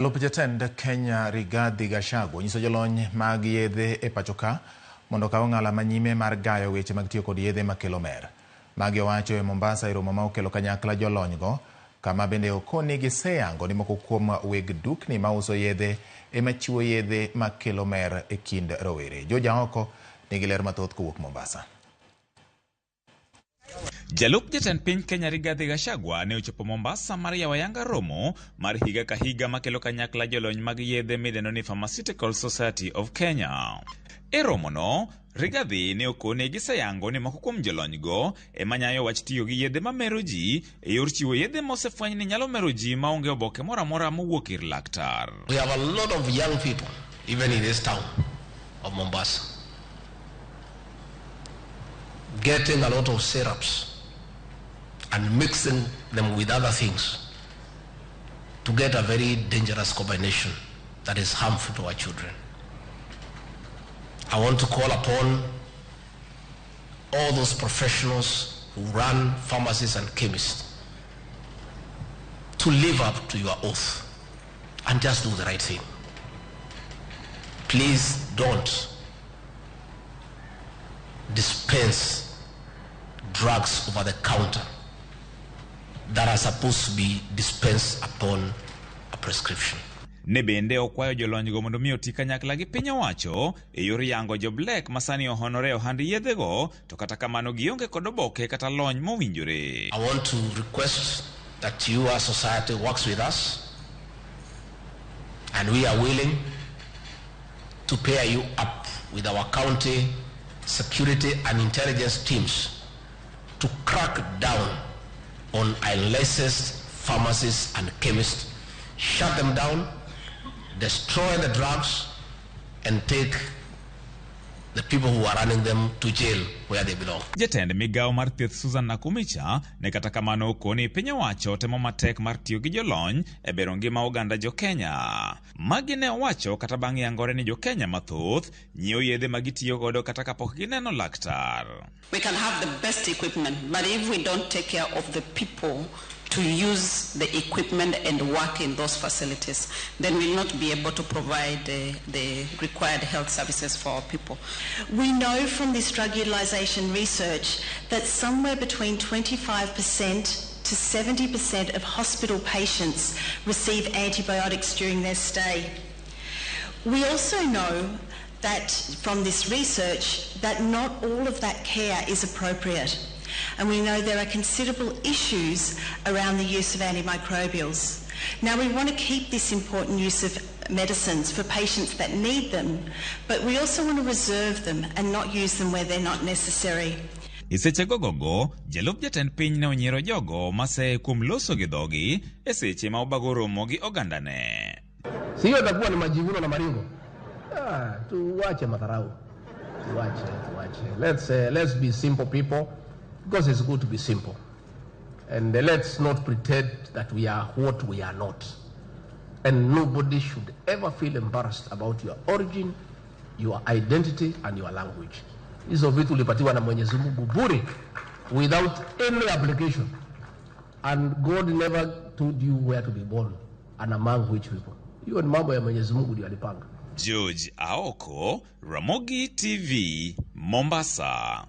Jalup jatend Kenya Rigathi Gachagua onyiso jolony mag yedhe e pachoka mondo okaw ong'ala manyime mar gayo weche mag tiyo kod yedhe makelo mer. Magi owacho e Mombasa e romo ma okelo kanyakla jolony go kama bende okoni giseyango ni moko kuom weg dukni mauso yedhe ema chiwo yedhe makelo mer e kind rowere. George Aoko nigi ler mathoth kowuok Mombasa. Jalup jatend piny Kenya Rigathi Gachagua ne ochopo Mombasa mar yawo ayanga romo mar higa ka higa makelo kanyakla jolony mag yedhe midendo ni Pharmaceutical Society of Kenya. E romono, Rigathi ne okone giseyango ni moko kuom jolonygo ema nyayo wach tiyo gi yedhe mamero ji e yor chiwo yedhe mosefweny ni nyalo mero ji maonge oboke moro amora mowuok ir laktar. We have a lot of young people, even in this town of Mombasa, getting a lot of syrups and mixing them with other things to get a very dangerous combination that is harmful to our children. I want to call upon all those professionals who run pharmacies and chemists to live up to your oath and just do the right thing. Please don't dispense drugs over the counter that are supposed to be dispensed upon a prescription. Ne bende okwayo jolonygo mondo mi oti kanyakla gi piny owacho e yor yango jo black ma sani ohonore e ohand yedhego to kata kamano gionge kod oboke kata lony mowinjore. I want to request that your society works with us and we are willing to pair you up with our county security and intelligence teams to crack down on unlicensed pharmacies and chemists, shut them down, destroy the drugs, and take the people who are running them to jail where they belong. Jatend migawo mar thieth Susan Nakhumicha ne kata kamano okoni piny owacho temo matek mar tiyo gi jolony e bero ngima oganda jo Kenya. Magi ne owacho kata bang' yangore ni jo Kenya mathoth nyiewo yedhe ma gitiyo godo kata kapok gineno laktar. We can have the best equipment, but if we don't take care of the people to use the equipment and work in those facilities, then we'll not be able to provide the required health services for our people. We know from this drug utilisation research that somewhere between 25% to 70% of hospital patients receive antibiotics during their stay. We also know that from this research that not all of that care is appropriate. And we know there are considerable issues around the use of antimicrobials. Now, we want to keep this important use of medicines for patients that need them, but we also want to reserve them and not use them where they're not necessary. E seche gogogo, jalup jatend piny ne onyiero jogo maseye kuom loso gi dhogi e seche ma obago romo gi ogandane. Si hiyo itakuwa ni majivuno na maringo. Ah, tuwache madharau. Tuwache, tuwache. Let's be simple people because it's good to be simple. And let's not pretend that we are what we are not. And nobody should ever feel embarrassed about your origin, your identity and your language. Hizo vitu ulipatiwa na Mwenyezi Mungu bure without any application. And God never told you where to be born and among which people. Hiyo ni mambo ya Mwenyezi Mungu ndio alipanga. George Aoko, Ramogi TV, Mombasa.